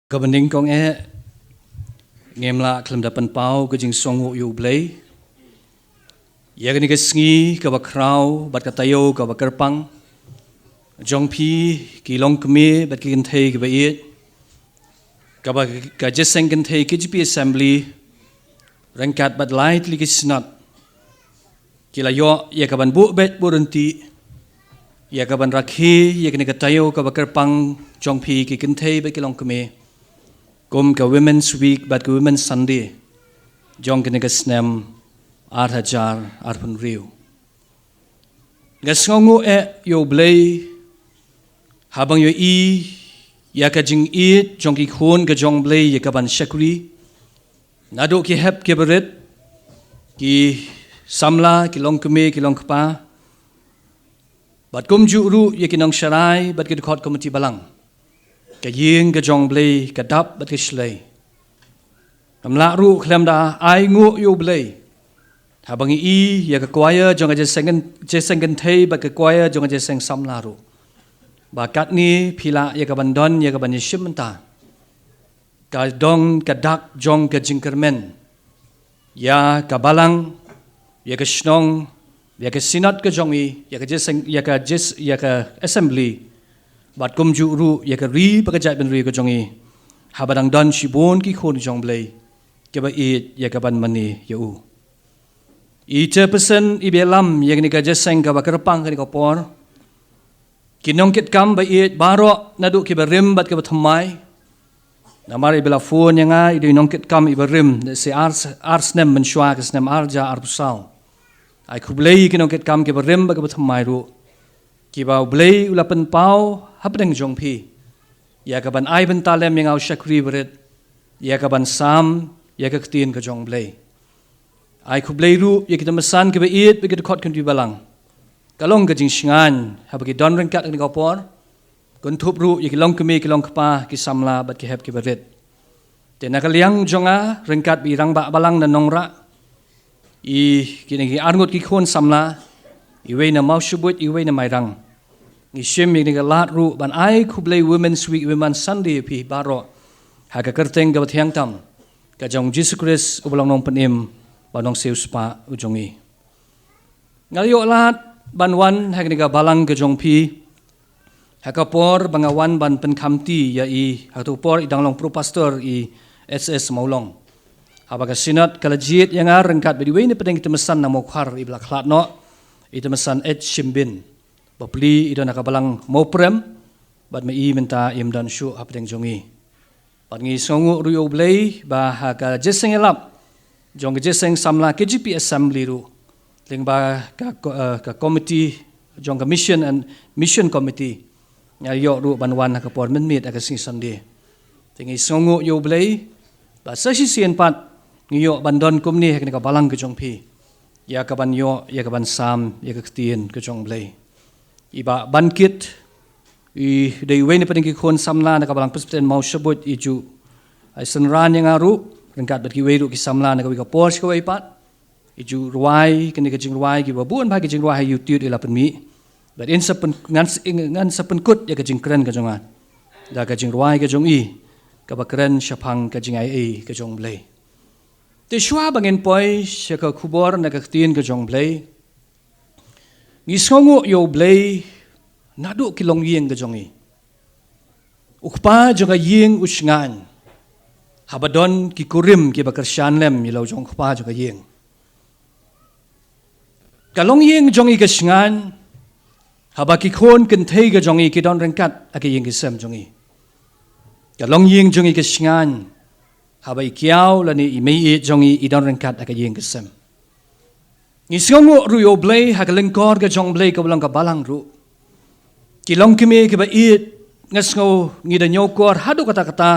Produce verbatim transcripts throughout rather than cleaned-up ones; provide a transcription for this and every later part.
Ka bynta kong eh, ngim lah khlem da pynpaw ka jingsngewnguh ïa U Blei ïa kane ka sngi kaba khraw bad ka taïew kaba kyrpang jong phi ki longkmie bad ki kynthei kiba ïeit, kaba ka jingïaseng kynthei K J P Assembly ryngkat bad lai tylli ki synod ki la ïoh ïa kaban buh beit buh ryntih ïa kaban rakhe ïa kane ka taïew kaba kyrpang jong phi ki kynthei bad ki longkmie kum ka Women's Week bad ka Women's Sunday jong kane ka snem ar hajar arphew hynriew. Nga sngewnguh eh ïa U Blei haba nga ïohi ïa ka jingïeit jong ki khun ka jong U Blei ïa kaban shakri naduh ki hep ki barit, ki samla, ki longkmie, ki longkpa, bad kumjuh ruh ïa ki nongsharai bad ki dkhot komiti balang. Ka ïing ka jong U Blei ka dap bad ka shlei. Ngam lah ruh khlem da ai nguh ïa U Blei haba nga ïohi ïa ka choir jong ka jingïaseng kynthei bad ka choir jong ka jingïaseng samla ruh, ba katne phi lah ïa kaban don ïa kaban ïashim bynta ka dong ka dak jong ka jingkyrmen ïa ka balang, ïa ka shnong, ïa ka synod ka jong i, ïa ka jingïaseng, ïa ka jingïaseng, ïa ka assembly, bad kumjuh ruh ïa ka ri bad ka jaitbynriew ka jong i, haba dang don shibun ki khun jong U Blei kiba ïeit ïa kaban mane ïa u. I chairperson iba ïalam ïa kane ka jingïaseng kaba kyrpang kane ka por, ki nongkitkam ba ïeit baroh naduh kiba rim bad kiba thymmai. Namar iba la phone ïa nga i dei i nongkitkam iba rim, da shi ar, ar snem mynshuwa ka snem ar hajar arphew saw. Ai khublei ki nongkitkam kiba rim bad kiba thymmai ruh, kiba U Blei u la pynpaw hapdeng jong phi ïa kaban ai bynta lem ïa nga u shakri barit ïa kaban sam ïa ka ktien ka jong U Blei. Ai khublei ruh ïa ki tymmen san kiba ïeit bad ki dkhot komiti balang. Ka long ka jingshngaiñ haba ki don ryngkat ha kane ka por, kynthup ruh ïa ki longkmie ki longkpa, ki samla bad ki hep ki barit. Te na ka liang jong nga ryngkat bad i rangbah balang na Nongrah, i kine ki arngut ki khun samla, iwei na Mawshynrut, iwei na Mairang, ngi shim ïa kane ka lad ruh ban ai khublei Women's Week, Women's Sunday ïa phi baroh ha ka kyrteng kaba thiang tam ka jong U Jisu Khrist uba long Nongpynim bad Nongsiewspah u jong i. Nga la ïoh lad ban wan ha kane ka balang ka jong phi ha ka por ba nga wan ban pynkhamti ïa i, ha kato ka por i dang long pro pastor i S S Mawlong. Haba ka synod ka la jied ïa nga ryngkat bad iwei na pdeng i tymmen san na Mawkhar iba la khlad noh, i tymmen san H Shimbin. Bapli i don ha ka balang Mawprem, bad ma i mynta im don shuh hapdeng jong i. Bad ngi sngewnguh ruh ïa U Blei ba ha ka jingïaseng ïalap jong ka jingïaseng samla K J P Assembly ruh, lyngba ka ko-, eh, ka komiti jong ka mission and mission committee, nga ïoh ruh ban wan ha ka por mynmiet ha ka sngi Sunday. Te ngi sngewnguh ïa U Blei ba sa shisien pat ngi ïoh ban don kumne ha kane ka balang ka jong phi ïa kaban ïoh, ïa kaban sam ïa ka ktien ka jong U Blei. I Bah Bankit, i dei iwei na pdeng ki khun samla na ka balang Presbyterian Mawshynrut, i ju ai synran ïa nga ruh ryngkat bad kiwei ruh ki samla na kawei ka por sha kawei pat. I ju rwai kane ka jingrwai, kiba bun bha ki jingrwai ha YouTube i la pynmih. Bad in sa pyn-, ngan s-, ngan sa pynkut ïa ka jingkren ka jong nga da ka jingrwai ka jong i kaba kren shaphang ka jingaiei ka jong U Blei. Te shuwa ba ngin poi sha ka khubor na ka ktien ka jong U Blei, ngi sngewnguh ïa U Blei naduh ki longïing ka jong i. U kpa jong ka ïing u shngaiñ haba don ki kurim kiba kyrshan lem ïa la u jong u kpa jong ka ïing. Ka longïing jong i ka shngaiñ haba ki khun kynthei ka jong i ki don ryngkat ha ka ïing ka sem jong i. Ka longïing jong i ka shngaiñ haba i kiaw lane i meiieit jong i i don ryngkat ha ka ïing ka sem. Ngi sngewnguh ruh ïa U Blei ha ka lyngkor ka jong U Blei kaba long ka balang ruh. Ki longkmie kiba ïeit, nga sngew ngi da ñiewkor haduh katta katta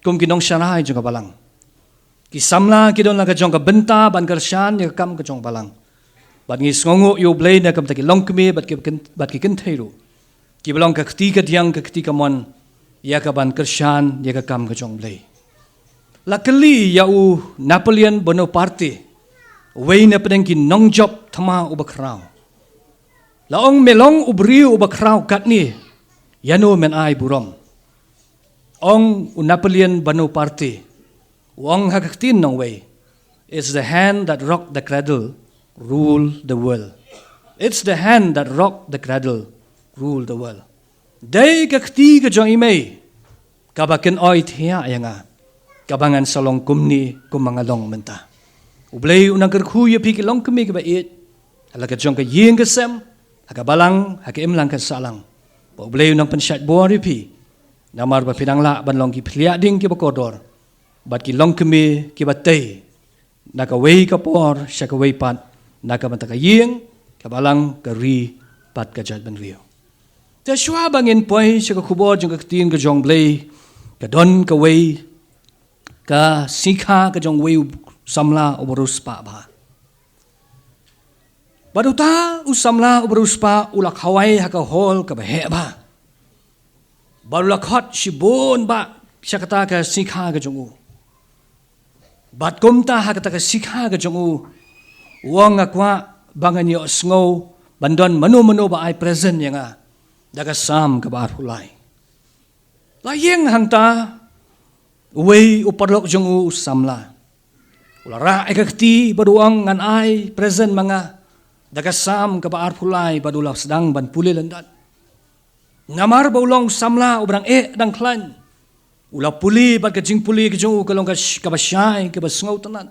kum ki nongsharai jong ka balang. Ki samla ki don la ka jong ka bynta ban kyrshan ïa ka kam ka jong ka balang. Bad ngi sngewnguh ïa U Blei na ka bynta ki longkmie bad ki kyn-, bad ki kynthei ruh, kiba long ka kti kadiang ka kti kamon ïa kaban kyrshan ïa ka kam ka jong U Blei. La kylli ïa u Napoleon Bonaparte, uwei na pdeng ki nongjop thma uba khraw. La ong, me long u briew uba khraw katne, ïano men ai burom? Ong u Napoleon Bonaparte, u ong ha ka ktien nongwei, "It's the hand that rock the cradle rule the world." It's the hand that rock the cradle rule the world. Dei ka kti ka jong i mei kaba kin oi thiah ïa nga, kaba ngan sa long kumne kumba nga long mynta. U Blei u nang kyrkhu ïa phi ki longkmie kiba ïeit, ha la ka jong ka ïing ka sem, ha ka balang, ha ka imlang ka sahlang. Ba U Blei u nang pynshait bor ïa phi, namar ba phi nang lah ban long ki phliah ding kiba kordor, bad ki longkmie kiba tei, na kawei ka por sha kawei pat, na ka bynta ka ïing, ka balang, ka ri, bad ka jaitbynriew. Te shuwa ba ngin poi sha ka khubor jong ka ktien ka jong Blei, ka don kawei ka sngi kha ka jong uwei u samla uba riewspah bha. Bad uta u samla uba riewspah u la khawai ha ka hall kaba heh bha. Bad u la khot shibun bah sha kata ka sngi kha ka jong u. Bad kumta ha kata ka sngi kha ka jong u, u ong, "Nga kwah ba ngan ïohsngew ban don mano mano ba ai present ïa nga da ka Salm kaba arphew lai." La ïeng hangta uwei u paralok jong u, u samla. U la rah ïa ka kti bad u ong, "Ngan ai present ma nga da ka Salm kaba arphew lai," bad u la sdang ban pule lyndet. Namar ba u long samla uba dang eh dang khlaiñ, u la pule bad ka jingpule ka jong u ka long ka sh-, kaba shai, kaba sngewtynnat.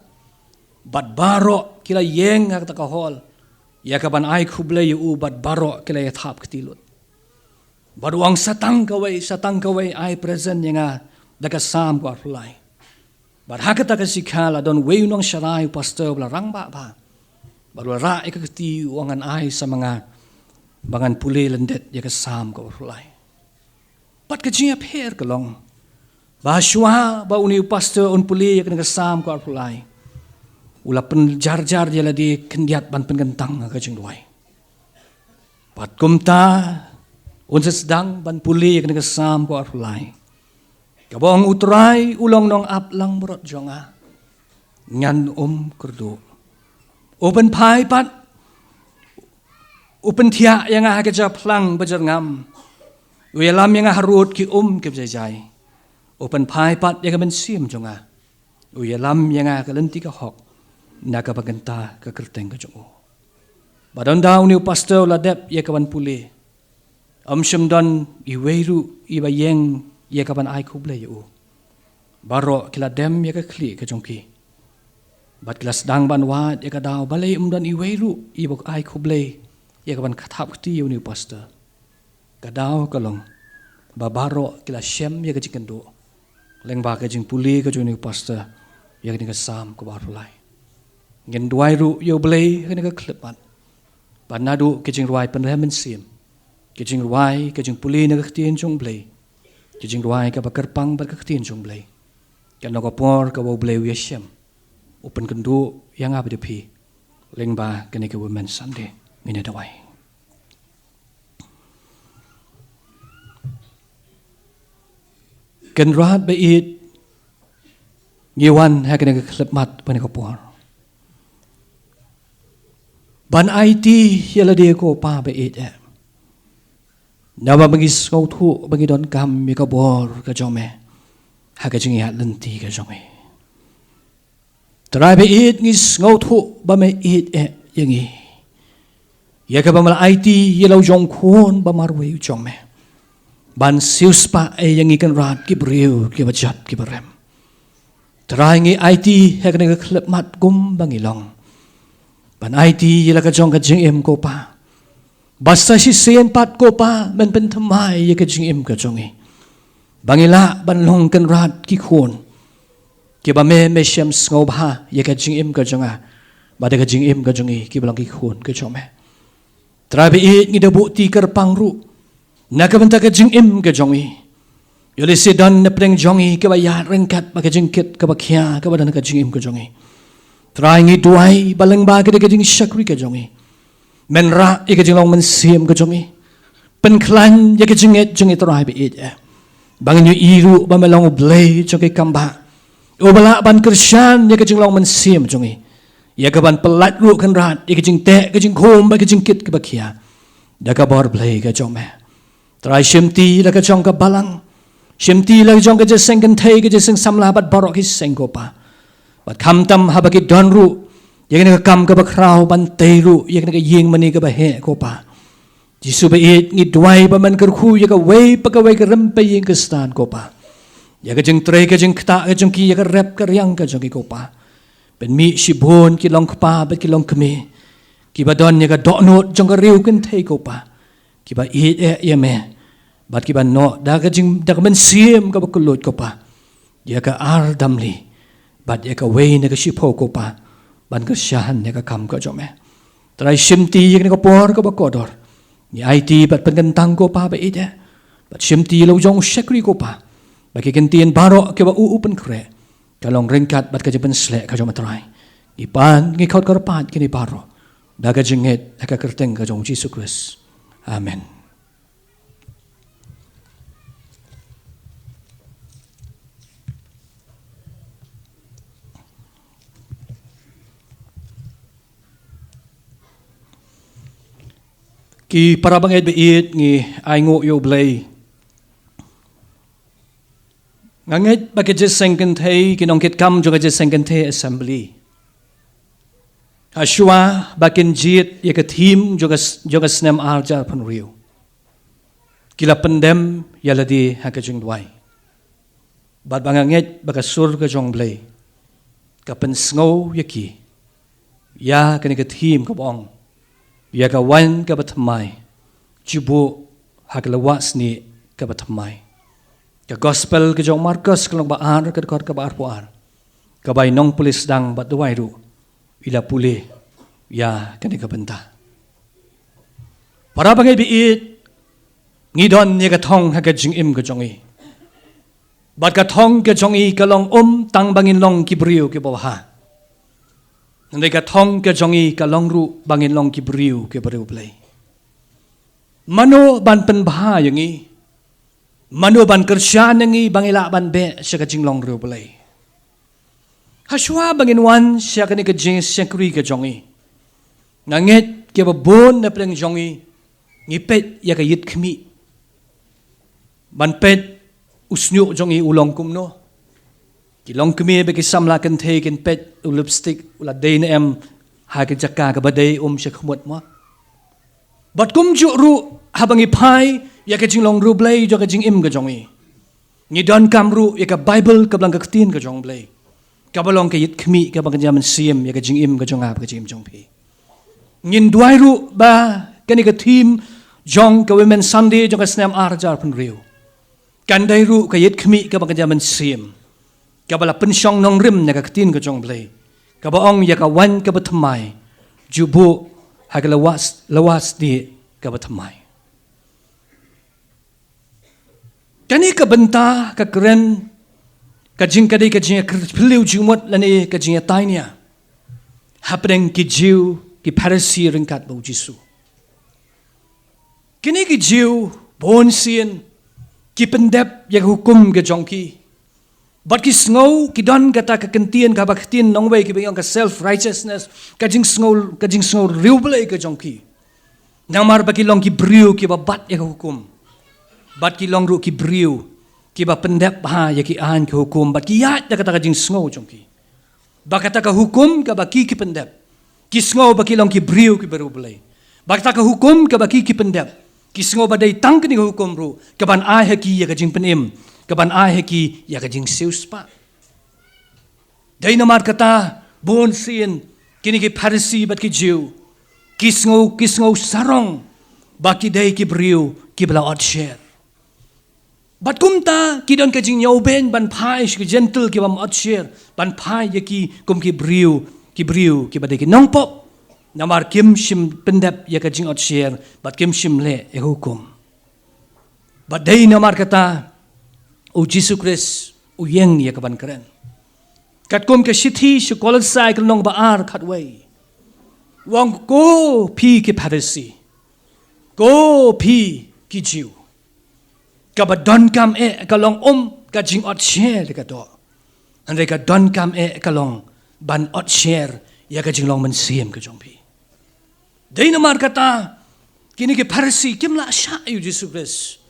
Bad baroh ki la ïeng ha kata ka hall ïa kaban ai khublei ïa u, bad baroh ki la ïa thap kti lut. Bad u ong, "Sa tang kawei, sa tang kawei ai present ïa nga da ka Salm kaba arphew lai." Bad ha kata ka sngi kha la don uwei u nongsharai, u pastor uba la rangbah bha. Bad u la rah ïa ka kti, u ong, "Ngan ai sa ma nga ba ngan pule lyndet ïa ka Salm kaba arphew lai." Bad ka jingïapher ka long ba shuwa ba une u pastor un pule ïa kane ka Salm kaba arphew lai, u la pynjarjar ïa lade khyndiat ban pynkyntang ha ka jingduwai. Bad kumta un sa sdang ban pule ïa kane ka Salm kaba arphew lai, kaba ong, "U Trai u long nongaplangbrot jong nga, ngan ym kyrduh. U pynphai pat, u pynthiah ïa nga ha ka japhlang bajyrngam. U ïalam ïa nga harud ki um kiba jai jai. U pynphai pat ïa ka mynsiem jong nga. U ïalam ïa nga ha ka lynti ka hok na ka bynta ka kyrteng ka jong u." Bad ynda une u pastor u la dep ïa kaban pule, ym shym don iwei ruh iba ïeng ïa kaban ai khublei ïa u. Baroh ki la dem ïa ka khlieh ka jong ki. Bad ki la sdang ban wad ïa ka daw, balei ym don iwei ruh iba ai khublei ïa kaban thap kti ïa une u pastor. Ka daw ka long ba baroh ki la shem ïa ka jingkynduh lyngba ka jingpule ka jong une u pastor ïa kane ka Salm kaba arphew lai. Ngin duwai ruh ïa U Blei ha kane ka khyllipmat ba naduh ka jingrwai pynrem mynsiem, ka jingrwai, ka jingpule na ka ktien jong U Blei, ka jingrwai kaba kyrpang bad ka ktien jong U Blei, kan long ka por kaba U Blei u ïashem, u pynkynduh ïa nga bad ïa phi lyngba kane ka Women's Sunday. Ngin ïa duwai. Kynrad ba ïeit, ngi wan ha kane ka khyllipmat, ha kane ka por, ban aiti ïa lade, ko Pa ba ïeit eh. Namar ba ngi sngewthuh ba ngi donkam ïa ka bor ka jong me ha ka jingïaid lynti ka jong ngi. Trai ba ïeit, ngi sngewthuh ba me ïeit eh ïa ngi, ïa kaba me la aiti ïa la u jong khun ba marwei u jong me, ban siewspah eh ïa ngi kynrad ki briew kiba jot kiba rem. Trai ngi aiti ha kane ka khyllipmat kumba ngi long, ban aiti ïa la ka jong ka jingim, ko Pa, ba sa shisien pat, ko Pa, men pynthymmai ïa ka jingim ka jong ngi, ba ngi lah ban long kynrad ki khun kiba me, me shem sngewbha ïa ka jingim ka jong nga bad ïa ka jingim ka jong ngi kiba long ki khun ka jong me. Trai ba ïeit, ngi da buh ti kyrpang ruh na ka bynta ka jingim ka jong ngi. Ïoh lehse don na pdeng jong ngi kiba ïaid ryngkat bad ka jingkit kaba khia kaba don ha ka jingim ka jong ngi. Trai ngi duwai ba lyngba ka dei ka jingshakri ka jong ngi, men rah ïa ka jinglong mynsiem ka jong ngi, pynkhlaiñ ïa ka jingngeit jong ngi, Trai ba ïeit eh, ba ngin ïohi ruh ba me long U Blei jong ki kam bah, uba lah ban kyrshan ïa ka jinglong mynsiem jong ngi, ïa kaban pyllait ruh kynrad ïa ka jingteh ka jingkhum bad ka jingkit kaba khia da ka bor Blei ka jong me. Trai shimti la ka jong ka balang, Shimti la jong ka jingïaseng kynthei, ka jingïaseng samla bad baroh ki seng ko Pa. Bad khamtam haba ki don ruh ïa kane ka kam kaba khraw ban tei ruh ïa kane ka ïing mane kaba heh ko Pa. Jisu ba ïeit, ngi duwai ba men kyrkhu ïa kawei pa kawei ka rympei ïing Khristan ko Pa. Ïa ka jingtrei ka jingktah ka jong ki, ïa ka rep ka riang ka jong ki ko Pa. Pynmih shibun ki long kpa bad ki long kmie kiba don ïa ka dohnud jong ka riew kynthei ko Pa, kiba ïeit eh ïa Me bad kiba noh da ka jing, da ka mynsiem kaba kylluid ko Pa, ïa ka ar damli bad ïa kawei na ka shiphew ko Pa, ban kyrshan ïa ka kam ka jong Me. Trai, shimti ïa kane ka por kaba kordor. Ngi aiti bad pynkyntang ko Pa ba ïeit eh, bad shimti ïa la u jong u shakri ko Pa, ba ki kyntien baroh kiba u u pynkhreh ka long ryngkat bad ka jingpynsleh ka jong Me Trai. Ngi pan ngi khot kyrpad kine baroh da ka jingngeit ha ka kyrteng ka jong U Jisu Khrist. Amen. Ki para bangeit ba ïeit, ngi ainguh ïa U Blei. Nga ngeit ba ka jingïaseng kynthei, ki nongkitkam jong ka jingïaseng kynthei assembly, hashwa ba kin jied ïa ka theme jong ka s-, jong ka snem ar hajar phew hynriew, ki la pyndem ïa lade ha ka jingduwai. Bad ba nga ngeit ba ka sur ka jong U Blei ka pynsngew ïa ki ïa kane ka theme kaba ong, ïa ka waiñ kaba thymmai, ju buh ha ka lawah snieh kaba thymmai. Ka gospel ka jong u Markos ka lynnong ba ar, ka dkhot kaba arphew ar, ka bai nongpule sdang bad duwai ruh i la pule ïa kane ka bynta. Para bangeit ba ïeit, ngi don ïa ka thong ha ka jingim ka jong ngi. Bad ka thong ka jong ngi ka long ym tang ba ngin long ki briew kiba bha. Hynrei ka thong ka jong ngi ka long ruh ba ngin long ki briew kiba riewblei. Mano ban pynbha ïa ngi? Mano ban kyrshan ïa ngi ba ngi lah ban beh sha ka jinglong riewblei? Hashwa ba ngin wan sha kane ka jingshakri ka jong ngi, nga ngeit kiba bun na pdeng jong ngi ngi peit ïa ka ïit khmih ban peit u shñiuh jong ngi u long kumno. Ki longkmie bad ki samla kynthei kin peit u lipstick u la dei ne em ha ka jaka kaba dei, um sha khmut mo. Bad kumjuh ruh haba ngi phai ïa ka jinglong riewblei jong ka jingim ka jong ngi, ngi donkam ruh ïa ka Baibl kaba long ka ktien ka jong U Blei, kaba long ka ïit khmih kaba kynja mynsiem ïa ka jingim ka jong nga bad ka jingim jong phi. Ngin duwai ruh ba kane ka theme jong ka Women Sunday jong ka snem ar hajar phew hynriew kan dei ruh ka ïit khmih kaba kynja mynsiem, kaba la pynshong nongrim na ka ktien ka jong U Blei, kaba ong, ïa ka waiñ kaba thymmai ju buh ha ka lawah, lawah snieh kaba thymmai. Kane ka bynta ka kren ka jing, ka dei ka jingïakyrpyllew jingmut lane ka jingïatainia hapdeng ki Jiw, ki Pharisi ryngkat bad U Jisu. Kine ki Jiw bunsien ki pyndep ïa ka hukum ka jong ki. Bad ki sngew, ki don kata ka kyntien kaba ktien nongwei kiba ong ka self righteousness, ka jingsngew, ka jingsngew riewblei ka jong ki. Namar ba ki long ki briew kiba bat ïa ka hukum. Bad ki long ruh ki briew kiba pyndep bha ïa ki aiñ ka hukum, bad ki ïaid da kata ka jingsngew jong ki ba kata ka hukum kaba ki, ki pyndep, ki sngew ba ki long ki briew kiba riewblei. Ba kata ka hukum kaba ki, ki pyndep, ki sngew ba dei tang kane ka hukum ruh kaban ai ha ki ïa ka jingpynim, kaban ai ha ki ïa ka jingsiewspah. Dei namar kata bunsien kine ki Pharisi bad ki Jiw ki sngew, ki sngew sarong ba ki dei ki briew kiba la otsher. Bad kumta ki don ka jingñiewbeiñ ban phai sha ki Jentil kiba ym otsher, ban phai ïa ki kum ki briew, ki briew kiba dei ki nongpop, namar kim shym pyndep ïa ka jingotsher bad kim shym leh ïa ka hukum. Bad dei namar kata U Jisu Khrist u ïeng ïa kaban kren. Katkum ka shithi sha ki Kolossai ka lynnong ba ar, khatwei, u ong, ko phi ki Pharisi, ko phi ki Jiw, kaba donkam eh ka long ym ka jingotsher ïa ka doh, hynrei ka donkam eh ka long ban otsher ïa ka jinglong mynsiem ka jong phi. Dei namar kata kine ki Pharisi kim lah shah ïa U Jisu Khrist.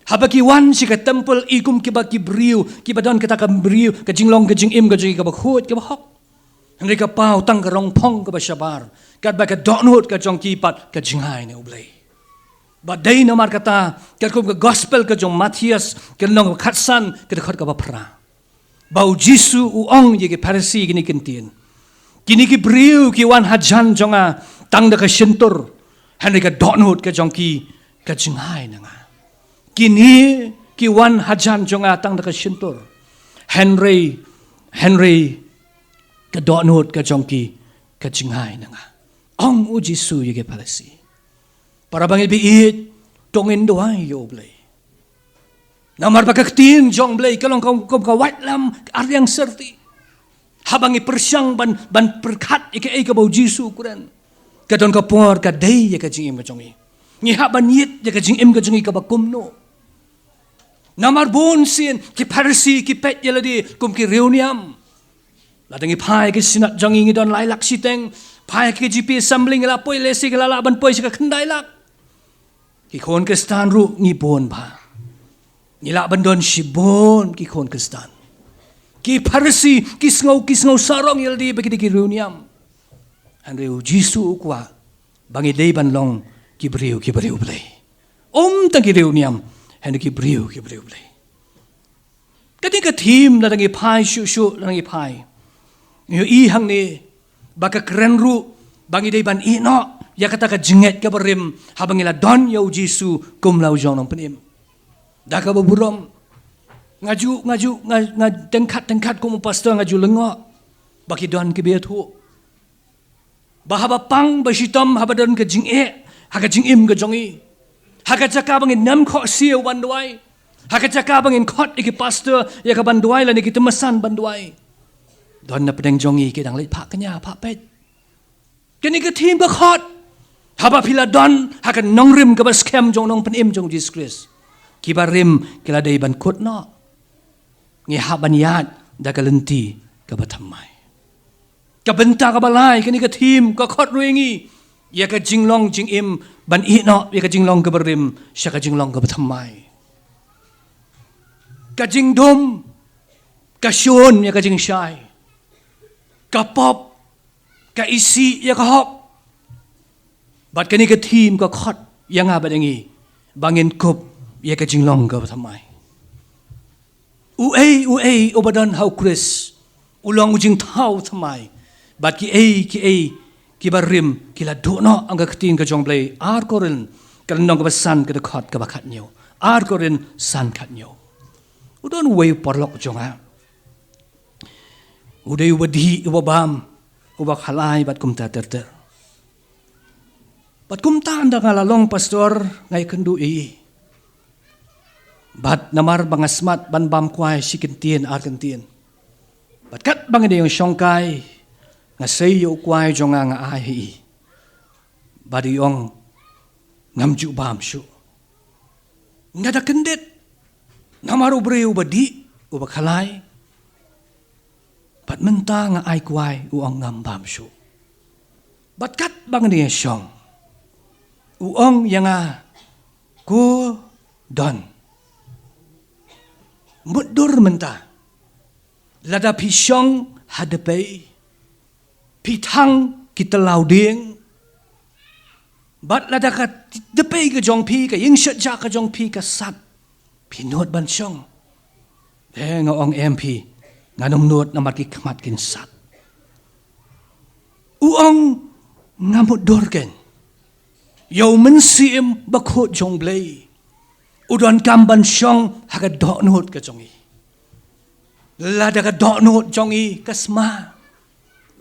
Haba ki wan sha ka temple i kum kiba ki briew, kiba don kata ka briew, ka jinglong ka jingim ka jong ki kaba khuid kaba hok. Hynrei ka paw tang ka rong phong kaba shabar, katba ka dohnud ka jong ki pat ka jingai na U Blei. Bad dei namar kata, katkum ka gospel ka jong Mathaios, ka lynnong kaba khatsan, ka dkhot kaba phra, ba U Jisu u ong ïa ki Pharisi kine ki ktien: Kine ki briew ki wan hajan jong nga tang da ka shyntur, hynrei ka dohnud ka jong ki ka jingai na nga. Kine ki wan hajan jong nga tang da ka shyntur, hynrei, hynrei ka dohnud ka jong ki ka jingai na nga. Ong U Jisu ïa ki Pharisi: Para bangeit ba ïeit, to ngin duwai ïa U Blei. Namar ba ka ktien jong U Blei ka long kum ka waitlam arliang syrti. Haba ngi pyrshang ban, ban pyrkhat ïa kaei kaba U Jisu u kren, ka don ka por ka dei ïa ka jingim ka jong ngi. Ngi hap ban ïeit ïa ka jingim ka jong ngi kaba kumno. Namar bun sien ki Pharisi ki peit ïa lade kum ki riewniam. Lada ngi phai ki synod jong ngi, ngi don lai lak shiteng, phai ki G P assembly ngi la poi, lehse ngi la lah ban poi sha ka khyndai lak. Ki khun Khristan ruh ngi bun bha. Ngi lah ban don shibun ki khun Khristan. Ki Pharisi ki sngew, ki sngew sarong ïa lade ba ki dei ki riewniam. Hynrei U Jisu u kwah ba ngi dei ban long ki briew, ki briew Blei. Um tang ki riewniam, hynrei ki briew, ki briew Blei. Kane ka theme, lada ngi phai shuh shuh, lada ngi phai, ngi ïohi hangne ba ka kren ruh ba ngi dei ban ïehnoh ïa kata ka jingngeit kaba rim haba ngi la don ïa U Jisu kum la u jong nongpynim. Da kaba burom, nga ju, nga ju, nga, nga tyngkhat tyngkhat kum u pastor nga ju lyngngoh ba ki don kiba ïathuh ba haba pang ba shitom, haba don ka jingeh ha ka jingim ka jong ngi, ha ka jaka ba ngin nym khohsiew ban duwai, ha ka jaka ba ngin khot ïa ki pastor ïa ka ban duwai lane ki tymmen basan ban duwai, don na pdeng jong ngi ki dang leit phah kñia, phah peit. Kane ka theme ka khot, haba phi la don ha ka nongrim kaba skhem jong u Nongpynim jong U Jisu Khrist, kiba rim ki la dei ban kut noh. Ngi hap ban ïaid da ka lynti kaba thymmai. Ka bynta kaba lai, kane ka theme ka khot ruh ïa ngi ïa ka jinglong jingim, ban ïehnoh ïa ka jinglong kaba rim sha ka jinglong kaba thymmai. Ka jingdum ka shun ïa ka jingshai. Ka pop ka isih ïa ka hok. Bad kane ka theme ka khot ïa nga bad ïa ngi ba ngin kup ïa ka jinglong kaba thymmai. Uei uei uba don ha U Khrist u long u jingthaw thymmai. Bad kiei kiei kiba rim ki la duh noh, ong ka ktien ka jong U Blei, Ar Korinth ka lynnong kaba san, ka dkhot kaba khathynñiew. Ar Korinth san khathynñiew. U don uwei u paralok jong nga, u dei uba dih, uba bam, uba khalai bad kumta ter ter. Bad kumta ynda nga la long pastor nga ïakynduh ïa i. Bad namar ba nga smat ban bam kwai shi kyntien ar kyntien, bad katba ngi dang ïashong kai, nga sei ïa u kwai jong nga, nga ai ha i. Bad i ong, ngam ju bam shuh. Nga da kyndit namar u briew uba dih, uba khalai. Bad mynta nga ai kwai, u ong ngam bam shuh. Bad katba ngi dang ïashong, u ong ïa nga, ko Don, mutdur mynta. Lada phi shong ha dpei, phi thang ki tlaw dieng, bad lada ka dpei ka jong phi, ka ïing shet jah ka jong phi ka sat, phi nud ban shong? Te nga ong, em phi, ngan ym nud namar ki khmat kin sat. U ong, nga mutdur keiñ ïa u Mynsiem Bakhuid jong U Blei, u donkam ban shong ha ka dohnud ka jong i. Lada ka dohnud jong i ka sma,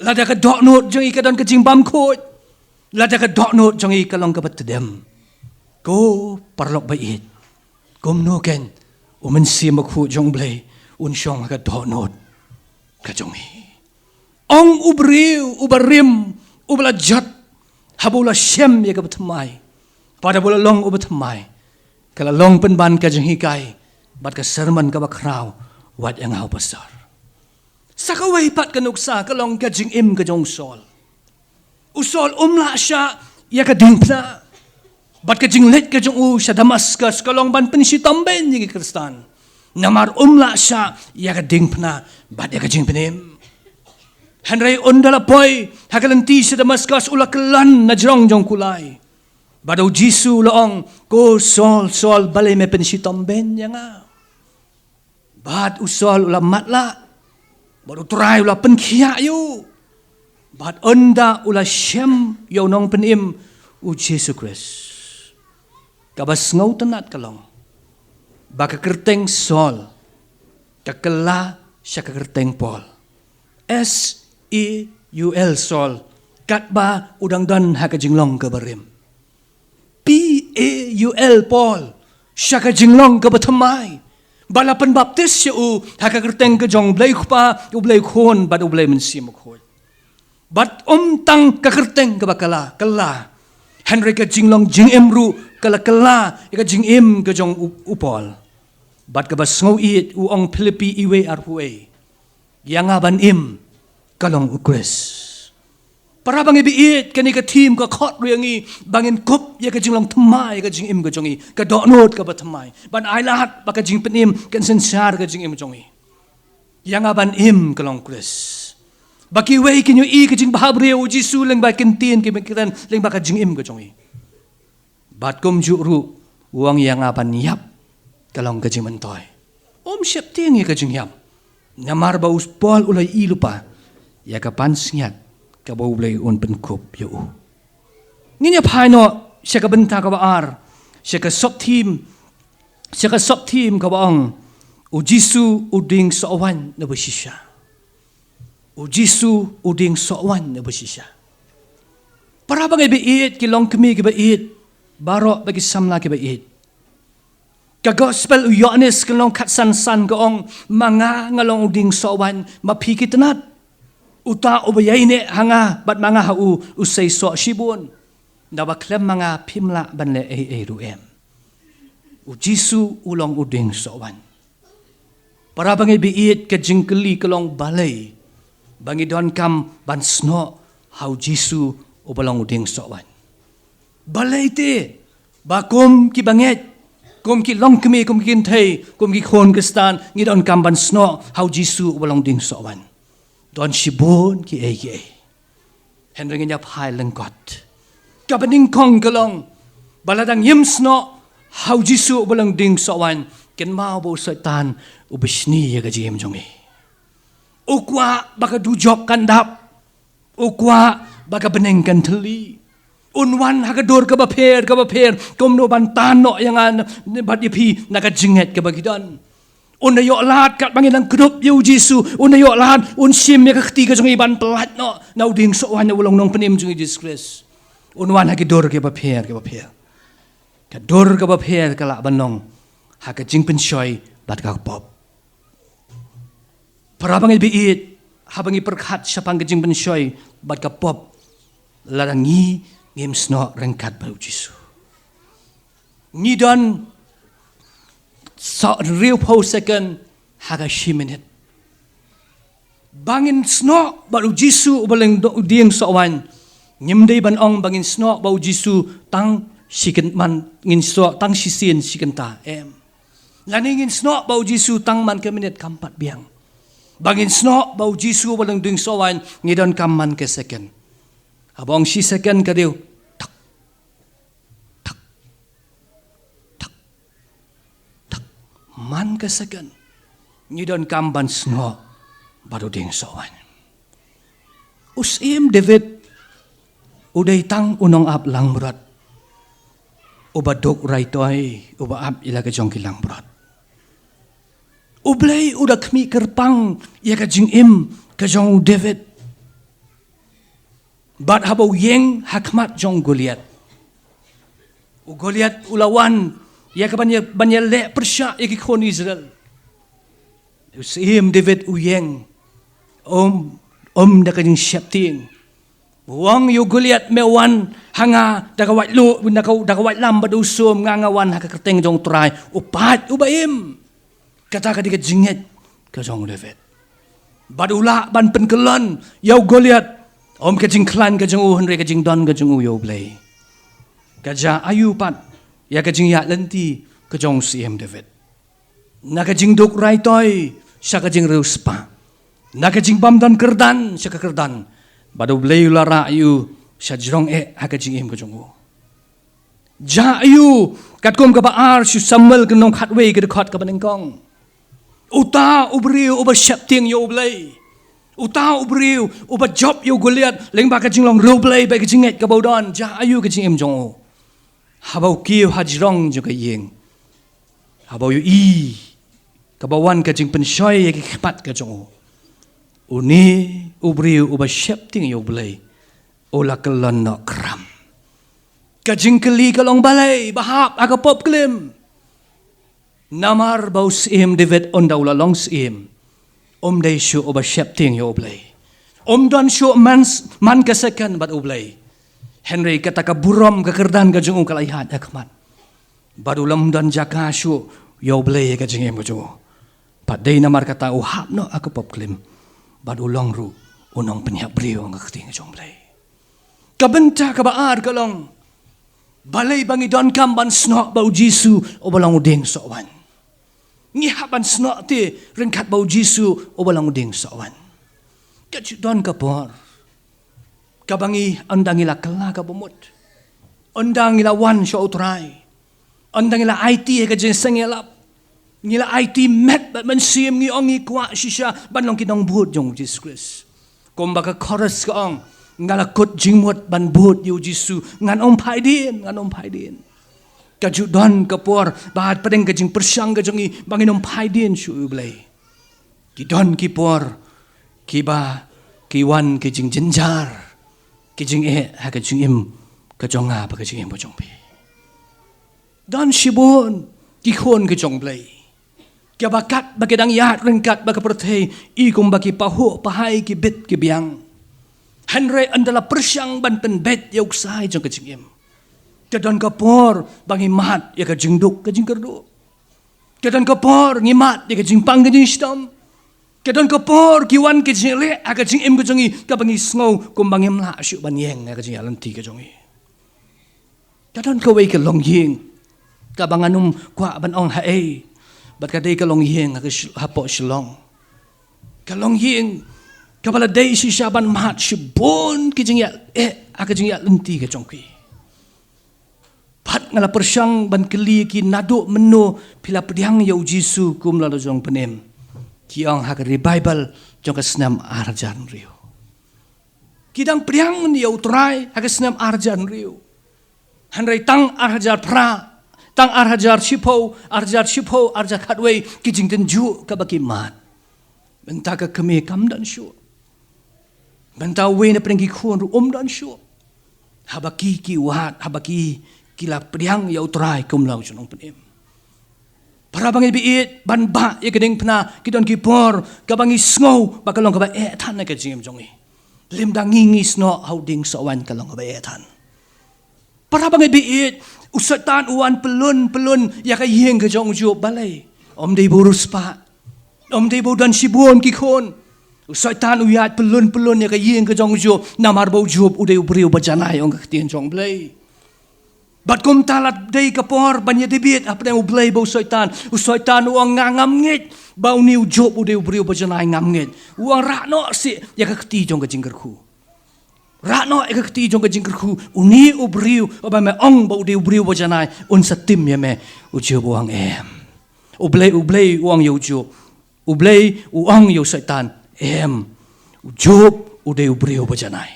lada ka dohnud jong i ka don ka jingbam khuid, lada ka dohnud jong i ka long kaba tdem, ko paralok ba ïeit, kumno keiñ u Mynsiem Bakhuid jong U Blei un shong ha ka dohnud ka jong i? Ong u briew uba rim, uba la jot, haba u la shem ïa kaba thymmai, bad haba u la long uba thymmai, ka la long pynban ka jinghikai bad ka sermon kaba khraw wat ïa nga u pastor. Sa kawei pat ka nuksa ka long ka jingim ka jong u Saul. U Saul um lah shah ïa ka diengphna. Bad ka jingleit ka jong u sha Damaskus ka long ban pynshitom bein ïa ki Khristan. Namar um lah shah ïa ka diengphna bad ïa ka jingpynim. Hynrei ynda la poi ha ka lynti sha Damaskus u la kyllon na jrong jong kulai. Bad u Jisu u la ong, "Ko Saul, Saul, balei me pynshitom bein ïa nga?" Bad u Saul u la matlah. Bad u Trai u la pynkhiah ïa u. Bad ynda u la shem ïa u nongpynim u Jisu Khrist, kaba sngewtynnad ka long ba ka kyrteng Saul ka kylla sha ka kyrteng Paul. S A U L, Saul, katba u dang don ha ka jinglong kaba rim. P A U L, Paul, sha ka jinglong kaba thymmai. Ba la pynbaptis ïa u ha ka kyrteng ka jong U Blei Kpa, U Blei Khun bad U Blei Mynsiem Bakhuid. Bad ym tang ka kyrteng kaba kylla, kylla, hynrei ka jinglong jingim ruh ka la kylla ïa ka jingim ka jong u, u Paul. Bad kaba sngew ïeit u ong Philippi wei arphew wei, ïa nga ban im ka long u Khrist. Para bangeit ba ïeit, kane ka theme ka khot ruh ïa ngi ba ngin kup ïa ka jinglong thymmai ïa ka jingim ka jong ngi, ka dohnud kaba thymmai, ban ailad ba ka jingpynim kan synshar ka jingim jong ngi. Ïa nga ban im ka long u Khrist. Ba kiwei kin ïohi ka jingbhabriew u Jisu lyngba ki ktien, ki ktien lyngba ka jingim ka jong ngi. Bad kumjuh ruh u ong ïa nga ban ïap ka long ka jingmyntoi. Um sheptieng ïa ka jingïap. Namar ba u Paul u la ïohi lypa ïa ka pansngiat kaba U Blei un pynkup ïa u. Ngin ïa phai noh sha ka bynta kaba ar, sha ka sub theme, sha ka sub theme kaba ong, u Jisu u dieng sohwaiñ na ba shisha. U Jisu u dieng sohwaiñ na ba shisha. Para bangeit ba ïeit, ki longkmie kiba ïeit, baroh bad ki samla kiba ïeit. Ka gospel u Ïoannis ka lynnong khatsan san ka ong, ma nga nga long u dieng sohwaiñ, ma phi ki tnat. Uta uba ïaineh ha nga bad ma nga ha u, u sei soh shibun. Naba khlem ma nga phim lah ban leh ei ei ruh em. U Jisu u long u dieng sohwaiñ. Para bangeit ba ïeit, ka jingkylli ka long balei ba ngi donkam ban snoh ha u Jisu uba long u dieng sohwaiñ. Balei te ba kum ki bangeit, kum ki longkmie, kum ki kynthei, kum ki khun Khristan ngi donkam ban snoh ha u Jisu uba long dieng sohwaiñ. Don shibun kiei kiei. Hynrei ngin ïa phai lyngkot. Kaba nyngkong ka long ba lada ngim snoh ha u Jisu uba long dieng sohwaiñ, kynmaw ba u Soitan u bishni ïa ka jingim jong ngi. U kwah ba ka dujok kan dap. U kwah ba ka bneng kan thylli. Un wan ha ka dur kaba pher kaba pher, kumno ban tan noh ïa nga bad ïa phi na ka jingngeit kaba ngi don. Un da ïoh lad katba ngi dang kdup ïa u Jisu, un da ïoh lad un shim ïa ka kti ka jong ngi ban pyllait noh na u dieng sohwaiñ uba long nongpynim jong ngi Jisu Khrist. Un wan ha ki dur kiba pher kiba pher. Ka dur kaba pher ka lah ban long ha ka jingpynshoi bad ka pop. Para bangeit ba ïeit, haba ngi pyrkhat shaphang ka jingpynshoi bad ka pop, lada ngi ngim snoh ryngkat bad u Jisu, ngi don sa hynriewphew second ha ka shi minit. Ba ngin snoh bad u Jisu uba long u dieng sohwaiñ, ngim dei ban ong ba ngin snoh bad u Jisu tang shi kyn-, man ngin snoh tang shisien shi kynta, em. Lane ngin snoh bad u Jisu tang man ka minit kam pat biang. Ba ngin snoh bad u Jisu uba long dieng sohwaiñ ngi donkam man ka second. Haba ong shi second ka dei tak, tak, tak, tak. Man ka second ngi donkam ban snoh bad u dieng sohwaiñ. U Syiem David u dei tang u nongap langbrot uba duk raitoi, uba ap ïa la ka jong ki langbrot. U Blei u da khmih kyrpang ïa ka jingim ka jong u David. Bad haba u ïeng ha khmat jong u Goliath, u Goliath u la wan ïa ka ban ïa, ban ïaleh pyrshah ïa ki khun Israel. U Syiem David u ïeng, um, um da ka jingsheptieng. U ong ïa u Goliath, me wan ha nga da ka waitluh, da ka, da ka waitlam bad u sum, nga nga wan ha ka kyrteng jong u Trai, u pait uba im. Kata ka dei ka jingngeit ka jong u David. Bad u lah ban pynkyllon ïa u Goliath, um ka jingkhlaiñ ka jong u hynrei ka jingdon ka jong u ïa u Blei. Ka jia aïu pat ïa ka jingïaid lynti ka jong u Syiem David? Na ka jingduk raitoi sha ka jingriewspah, na ka jingbym don kyrdan sha ka kyrdan, bad U Blei u la rah ïa u sha jrong eh ha ka jingim ka jong u. Jia aïu? Katkum kaba ar sha u Samuel ka lynnong khatwei ka dkhot kaba nyngkong. Uta u briew uba sheptieng ïa U Blei, uta u briew uba jop ïa u Goliath lyngba ka jinglong riewblei bad ka jingngeit kaba u don, jia aïu ka jingim jong u? Haba u kiew ha jrong jong ka ïing, haba u ïohi kaba wan ka jingpynshoi ïa ki khmat ka jong u, une u briew uba sheptieng ïa U Blei u la kyllon noh kram. Ka jingkylli ka long, balei ba hap ha ka pop klim? Namar ba u Syiem David, ynda u la long syiem, um dei shuh uba sheptieng ïa U Blei. Um don shuh man, man ka second bad U Blei. Hynrei kata ka burom ka kyrdan ka jong u ka la ïaid ha khmat, bad u lam don jaka shuh ïa U Blei ha ka jingim ka jong u. Bad dei namar kata u hap noh ha ka pop klim, bad u long ruh u nongpynïap briew ha ka ktien ka jong U Blei. Ka bynta kaba ar ka long, balei ba ngi donkam ban snoh ba u Jisu uba long u dieng sohwaiñ? Ngi hap ban snoh te ryngkat ba u Jisu uba long u dieng sohwaiñ. Ka ju don ka por kaba ngi, ynda ngi la kylla kaba mut, ynda ngi la wan sha U Trai, ynda ngi la aiti ha ka jingseng ïalap, ngi la aiti met bad mynsiem, ngi ong ngi kwah shisha ban long ki nongbud jong u Jisu Khrist. Kumba ka chorus ka ong, nga la kut jingmut ban bud ïa u Jisu, ngan ym phai dien, ngan ym phai dien. Ka ju don ka por ba hapdeng ka jingpyrshang ka jong ngi ba ngin ym phai dien shuh ïa U Blei. Ki don ki por kiba ki wan ki jingjynjar, ki jingeh ha ka jingim ka jong nga bad ka jingim ka jong phi. Don shibun ki khun ka jong U Blei kiba katba ki dang ïaid ryngkat bad ka pyrthei, i kumba ki pahuh pahai, ki bit ki biang. Hynrei ynda la pyrshang ban pynbeit ïa u ksai jong ka jingim, ka don ka por ba ngi mad ïa ka jingduk ka jingkyrduh. Ka don ka por ngi mad ïa ka jingpang ka jingshitom. Ka don ka por ki wan ki jingleh ha ka jingim ka jong ngi kaba ngi sngew kumba ngim lah shuh ban ïeng ha ka jingïaid lynti ka jong ngi. Ka don kawei ka longïing kaba ngan ym kwah ban ong haei, bad ka dei ka longïing ha ka Shi-, hapoh Shillong. Ka longïing kaba la dei shisha ban mad shibun ki jingïaid, eh, ha ka jingïaid lynti ka jong ki. Bad nga la pyrshang ban kylli ïa ki, naduh mynno phi la pdiang ïa u Jisu kum u la jong pynim? Ki ong ha ka revival jong ka snem ar hajar hynriew. Ki dang pdiang ïa u Trai ha ka snem ar hajar hynriew. Hynrei tang ar hajar phra, tang ar hajar shiphew, ar hajar shiphew, ar hajar khatwei, ki jingtynjuh kaba ki mad. Mynta ka kmie kam don shuh. Mynta uwei na pdeng ki khun ruh um don shuh. Haba ki, ki wad, haba ki, ki la pdiang ïa u Trai kum u la jong pynim. Para bangeit baieit, ban bah ïa ka diengphna, ki don ki por kaba ngi sngew ba ka long kaba eh than ha ka jingim jong ngi. Lymda ngi, ngi snoh ha u dieng sohwaiñ, ka long kaba eh than. Para bangeit baieit, u Soitan u wan pyllun pyllun ïa ka ïing ka jong u Job. Balei? Ym dei ba u riewspah, ym dei ba u don shibun ki khun. U Soitan u ïaid pyllun pyllun ïa ka ïing ka jong u Job, namar ba u Job u dei u briew ba janai, ong ka ktien jong U Blei. Bad kumta la dei ka por ban ïa debate hapdeng U Blei bad u Soitan. U Soitan u ong, nga ngam ngeit ba une u Job u dei u briew ba janai, ngam ngeit. U ong, rah noh seh ïa ka kti jong ka jingkyrkhu. Rah noh ïa ka kti jong ka jingkyrkhu. Une u briew uba me ong ba u dei u briew ba janai, un sa tim ïa me. U Job u ong, em. U Blei, U Blei u ong ïa u Job. U Blei u ong ïa u Soitan, em. U Job u dei u briew ba janai.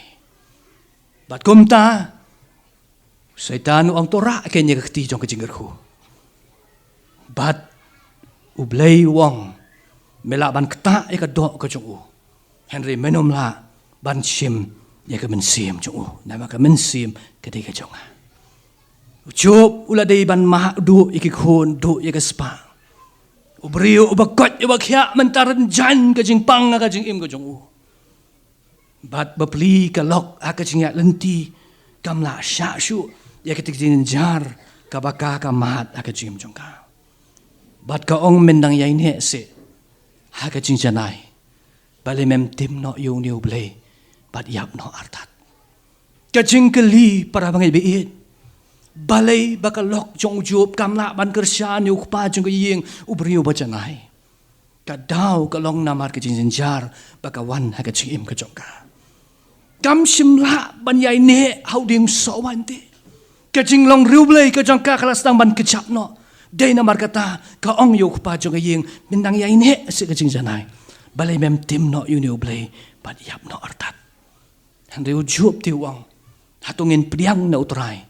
Bad kumta u Soitan u ong, to rah keiñ ïa ka kti jong ka jingkyrkhu. Bad U Blei u ong, me lah ban ktah ïa ka doh ka jong u, hynrei men ym lah ban shim ïa ka mynsiem jong u, namar ka mynsiem ka dei ka jong nga. U Job u la dei ban mad, duh ïa ki khun, duh ïa ka spah. U briew uba koit uba khiah, mynta rynjang ka jingpang ha ka jingim ka jong u. Bad bapli ka lok ha ka jingïaid lynti kam lah shah shuh ïa ka jingjar kaba ka, ka mad ha ka jingim jong ka. Bad ka ong, men dang ïaineh seh ha ka jingjanai, balei mem tim noh ïa une U Blei bad ïap noh artat? Ka jingkylli, para bangeit baieit, Balei ba ka lok jong u Job kam lah ban kyrshan ïa u kpa jong ka ïing, u briew ba janai? Ka daw ka long namar ka jingjynjar ba ka wan ha ka jingim ka jong ka. Kam shym lah ban ïaineh ha u dieng sohwaiñ te. Ka jinglong riewblei ka jong ka ka la sdang ban kjap noh. Dei namar kata ka ong ïa u kpa jong ka ïing, mynta ïaineh seh ka jingjanai. Balei mem tim noh ïa une u Blei bad ïap noh artat? Hynrei u Job te u ong, hato ngin pdiang na u Trai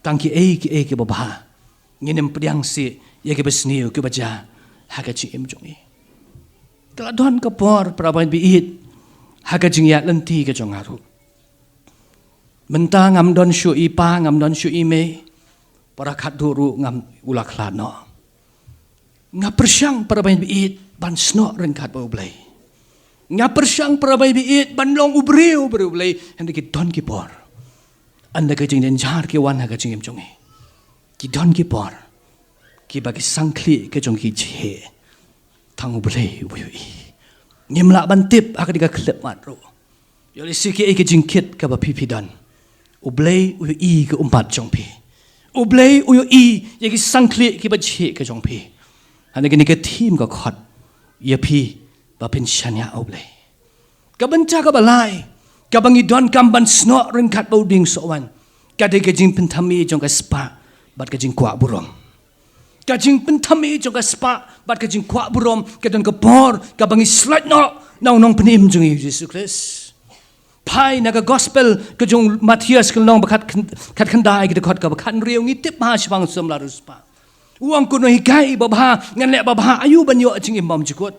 tang kiei kiei kiba bha? Ngin ym pdiang seh ïa kiba sniew kiba jia ha ka jingim jong ngi? Ka la don ka por, para bangeit ba ïeit, ha ka jingïaid lynti ka jong nga ruh. Mynta ngam don shuh i pa, ngam don shuh i mei, para khatduh ruh ngam, u la khlad noh. Nga pyrshang, para bangeit ba ïeit, ban snoh ryngkat bad u Blei. Nga pyrshang, para bangeit ba ïeit, ban long u briew, u briew u Blei. Hynrei ki don ki por, ynda ka jingjynjar ki wan ha ka jingim jong ngi, ki don ki por kiba ki sangkhlieh ka jong ki jhieh. Tang u Blei uba ïohi. Ngim lah ban tip ha kane ka khyllipmat ruh. Ïoh lehse kiei ka jingkit kaba phi phi don, u Blei u ïohi ka ummat jong phi. U Blei u ïohi ïa ki sangkhlieh kiba jhieh ka jong phi. Hynrei kane ka theme ka khot ïa phi ba phin shaniah ha u Blei. Ka bynta kaba lai kaba ngi donkam ban snoh ryngkat bad u dieng sohwaiñ, ka dei ka jingpynthame jong ka spah bad ka jingkwah burom. Ka jingpynthame jong ka spah bad ka jingkwah burom ka don ka por kaba ngi slait noh na u Nongpynim jong ngi u Jisu Khrist. Phai na ka gospel ka jong u Mathaios, ka lynnong ba khat khyn-, khatkhyndai, ka dkhot kaba khathynriew, ngi tip bha shaphang u samla riewspah. U ong, ko nonghikai babha, ngan leh babha aïu ban ïoh jingim bymjukut?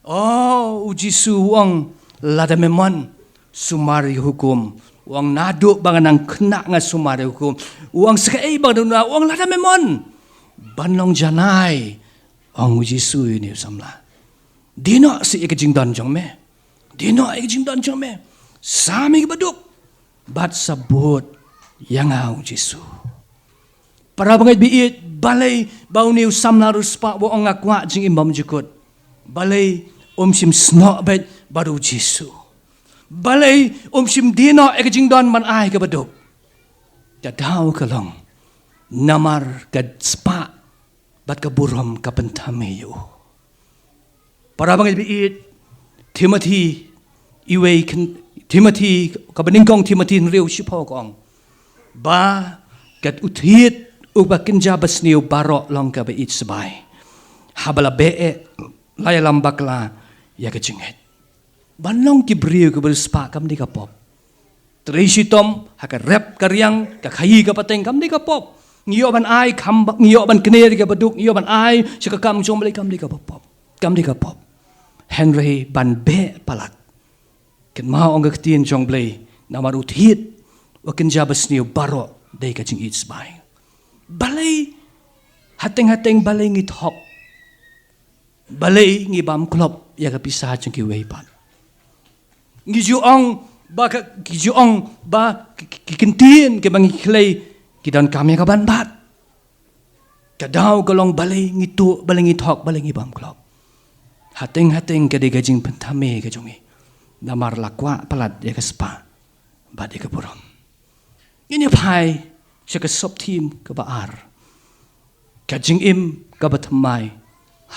Oh, u Jisu u ong, lada me mon, sumar ïa ki hukum. U ong, naduh ba nga nang khynnah nga sumar ïa ki hukum. U ong, sa kaei ba nga duna? U ong, lada me mon ban long janai. Ong u Jisu ïa une u samla, die noh seh ïa ka jingdon jong me. Die noh ïa ka jingdon jong me. Sam ïa ki baduk bad sa bud ïa nga, u Jisu. Para bangeit ba ïeit, balei ba une u samla riewspah u ong, nga kwah jingim bymjukut? Balei um shym snoh beit bad u Jisu? Balei um shym die noh ïa ka jingdon ban ai ka baduk? Ka daw ka long namar ka spah bad ka burom ka pynthame ïa u. Para bangeit ba ïeit, Timothi, iwei khyn-, Timothi, kaba nyngkong Timothi hynriew shiphew ka ong, ba kat u thied uba kynja basniew baroh long kaba ïeit sbai, haba la beh eh la ïalam bakla ïa ka jingngeit. Ban long ki briew kiba riewspah kam dei ka pop. Trei shitom ha ka rep ka riang, ka khaïi ka pateng, kam dei ka pop. Ngi ïoh ban ai kham ba-, ngi ïoh ban kner ïa ka baduk, ngi ïoh ban ai sha ka kam jong u Blei, kam dei ka pop. Kam dei ka pop. Hynrei ban beh palat, kynmaw ong ka ktien jong u Blei, namar u thied uba kynja basniew baroh dei ka jingïeit sbai. Balei hateng hateng, balei ngi thok? Balei ngi bam klop ïa ka pisa jong kiwei pat? Ngi ju ong ba ka, ngi ju ong ba ki, ki, ki kyntien kiba ngi khlei ki donkam ïa ka ban bat. Ka daw ka long balei ngi tuh, balei ngi thok, balei ngi bam klop. Hateng hateng ka dei ka jingpynthame ka jong ngi, namar la kwah palat ïa ka spah bad ïa ka burom. Ngin ïa phai sha ka sub theme kaba ar, ka jingim kaba thymmai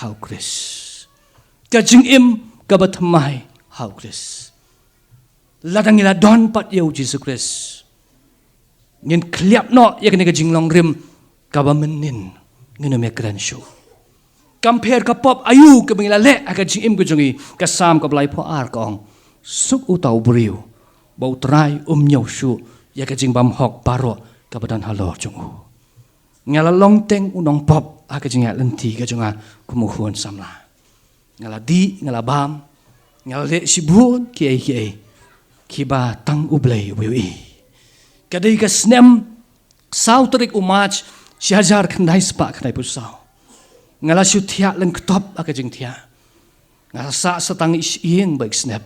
ha u Khrist. Ka jingim kaba thymmai ha u Khrist. Lada ngi la don pat ïa u Jisu Khrist, ngin khlieh noh ïa kane ka jinglong rim kaba mynnin, ngin ym ïa kren shuh. Kam pher ka pop aïu kaba ngi la leh ha ka jingim ka jong ngi. Ka Salm kaba laiphew ar ka ong, suk uta u briew ba u Trai um ñiew shuh ïa ka jingbymhok baroh kaba don halor jong u. Nga la long teng u nongpop ha ka jingïaid lynti ka jong nga kum u khun samla. Nga la dih, nga la bam, nga la leh shibun kiei kiei kiba tang u Blei u ïohi. Ka dei ka snem saw tarik u March, shi hajar khyndai spah khyndaiphew saw. Nga la shu thiah lyngktop ha ka jingthiah. Nga la sah sa tang i shyieng bad i snep.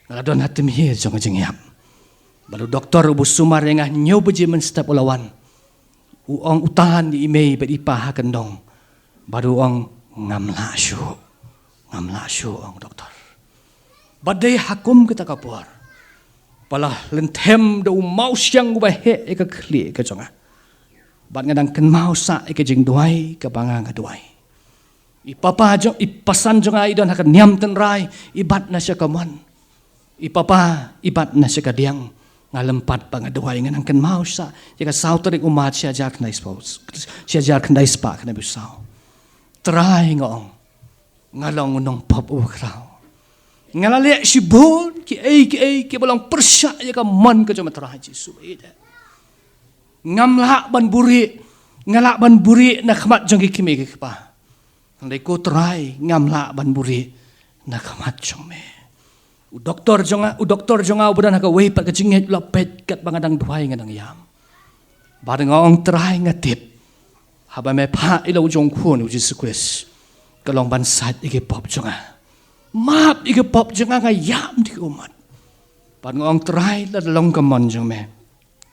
Nga la don ha tymhie jong ka jingïap. Bad u doktor uba sumar ïa nga hynñiew baje mynstep u la wan. U ong, u tan ïa i mei bad i pa ha kyndong. Bad u ong, ngam lah shuh. Ngam lah shuh, ong u doktor. Bad dei ha kum kata ka por ba la lynthem da u mawsiang uba heh ïa ka khlieh ka jong nga. Bad nga dang kynmaw sah ïa ka jingduwai kaba nga nga duwai. I papa jong, i pasan jong nga i don ha ka niam tynrai, i bat na sha ka mon. I papa i bat na sha ka diang. Nga lympat ba nga duwai, nga dang kynmaw sah ïa ka saw tarik u March shi hajar khyndai spah, shi hajar khyndai spah khyndai phew saw. Trai, nga ong, nga long u nongpop uba khraw. Nga la leh shibun kiei kiei kiba long pyrshah ïa ka mon ka jong me Trai Jisu. Ngam lah ban buhrieh, nga lah ban buhrieh na khmat jong ki kmie ki kpa. Hynrei ko Trai, ngam lah ban buhrieh na khmat jong me. U doktor jong nga, u doktor jong nga uba don ha kawei pat ka jingngeit u la peit katba nga dang duwai, nga dang ïam. Bad nga ong, Trai, nga tip haba me phah ïa la u jong u Khun u Jisu Khrist, ka long ban sait ïa ki pop jong nga. Map ïa ki pop jong nga, nga ïam da ki ummat. Bad nga ong, Trai, lada long ka mon jong me,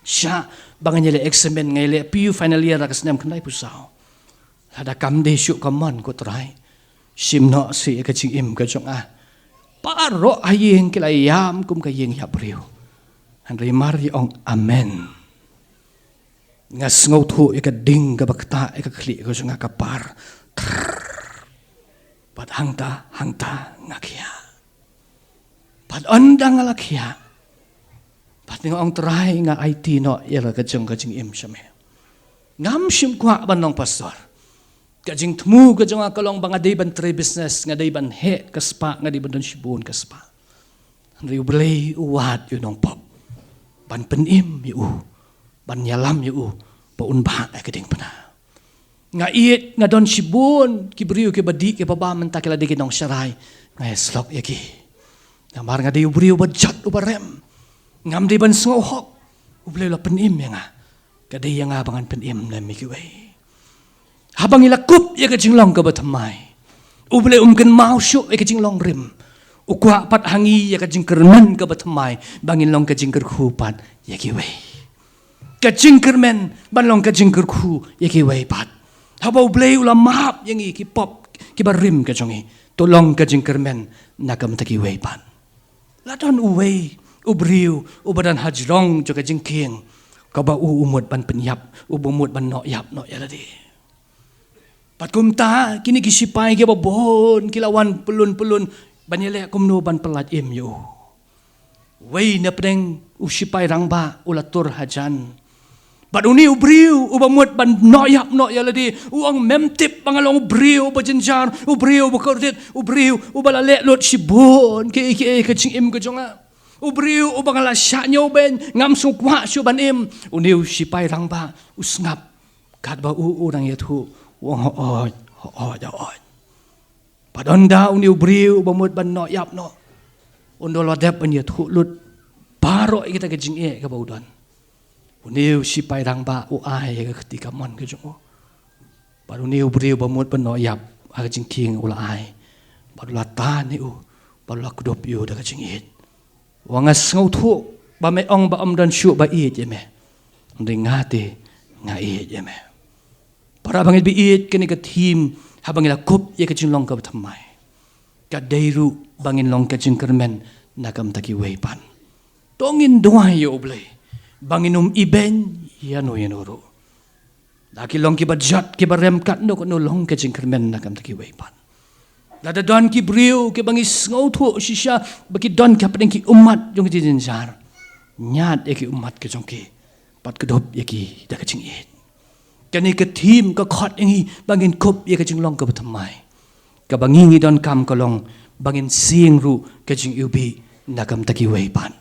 shah ba ngan ïaleh examen, ngan ïaleh P U final year ha ka snem khyndai phew saw. Lada kam dei shuh ka mon, ko Trai, shim noh seh ïa ka jingim ka jong nga. Baroh ha ïing ki la ïam kum ka ïing ïap briew. Hynrei mar ïa ong amen, nga sngewthuh ïa ka ding kaba ktah ïa ka khlieh ka jong nga ka par. Trrr. Bad hangta hangta nga khiah. Bad ynda nga la khiah, bad nga ong, Trai, nga aiti noh ïa la ka jong ka jingim sha me. Ngam shym kwah ban long pastor. Ka jingthmu ka jong nga ka long ba nga dei ban trei business, nga dei ban heh ka spah, nga dei ban don shibun ka spah. Hynrei U Blei u wad ïa u nongpop ban pynim ïa u, ban ïalam ïa u ba un bah ïa ka diengphna. Nga ïeit, nga don shibun ki briew kiba dih kiba bam, mynta ki la dei ki nongsharai. Nga ïasyllok ïa ki. Namar nga dei u briew uba jot uba rem. Ngam dei ban sngewhok. U Blei u la pynim ïa nga. Ka dei ïa nga ba ngan pynim lem ïa kiwei. Haba ngi la kup ïa ka jinglong kaba thymmai, U Blei um kynmaw shuh ïa ka jinglong rim. U kwah pat ha ngi ïa ka jingkyrmen kaba thymmai ba ngin long ka jingkyrkhu pat ïa kiwei. Ka jingkyrmen ban long ka jingkyrkhu ïa kiwei pat. Haba U Blei u la map ïa ngi ki pop kiba rim ka jong ngi, to long ka jingkyrmen na ka bynta kiwei pat. La don uwei u briew uba don hajrong jong ka jingkieng, kaba u u mut ban pynïap, uba mut ban noh ïap noh ïa lade. Bad kumta kine ki shipai kiba bun ki la wan pyllun pyllun ban ïaleh kumno ban pyllait im ïa u. Wei na pdeng u shipai rangbah u la tur hajan. Bad une u briew uba mut ban noh ïap noh ïa lade u ong, mem tip ba nga long u briew uba jynjar, u briew uba kordit, u briew uba la leh lut shibun kiei kiei ka jingim ka jong nga. U briew uba nga la shah ñiewbeiñ, ngam sngewkwah shuh ban im. Une u shipai rangbah u sngap katba u u nang ïathuh, u ong, hooid, hooid, hooid. Bad ynda une u briew uba mut ban noh ïap noh, ynda u la dep ban ïathuh lut baroh ïa kita ki jingeh kaba u don, une u shipai rangbah u ai ïa ka kti kamon ka jong u. Bad une u briew uba mut ban noh ïap ha ka jingkieng u la ai. Bad u la tan ïa u, bad u la kdup ïa u da ka jingïeit. Wa nga sngewthuh ba me ong ba ym don shuh ba ïeit ïa me. Hynrei nga te nga ïeit ïa me. Para bangeit ba ïeit, kane ka theme haba ngi la kup ïa ka jinglong kaba thymmai, ka dei ruh ba ngin long ka jingkyrmen na ka bynta kiwei pat. To ngin duwai ïa U Blei ba ngin ym ibeiñ ïano ïano ruh. La ki long kiba jot kiba rem katno katno, long ka jingkyrmen na ka bynta kiwei pat. Lada don ki briew kiba ngi sngewthuh shisha ba ki don hapdeng ki ummat jong ka jingjynjar, ñiad ïa ki ummat ka jong ki bad kdup ïa ki da ka jingïeit. Kane ka theme ka khot ïa ngi ba ngin kup ïa ka jinglong kaba thymmai. Kaba ngi ngi donkam ka long ba ngin sing ruh ka jingiwbih na ka bynta kiwei pat.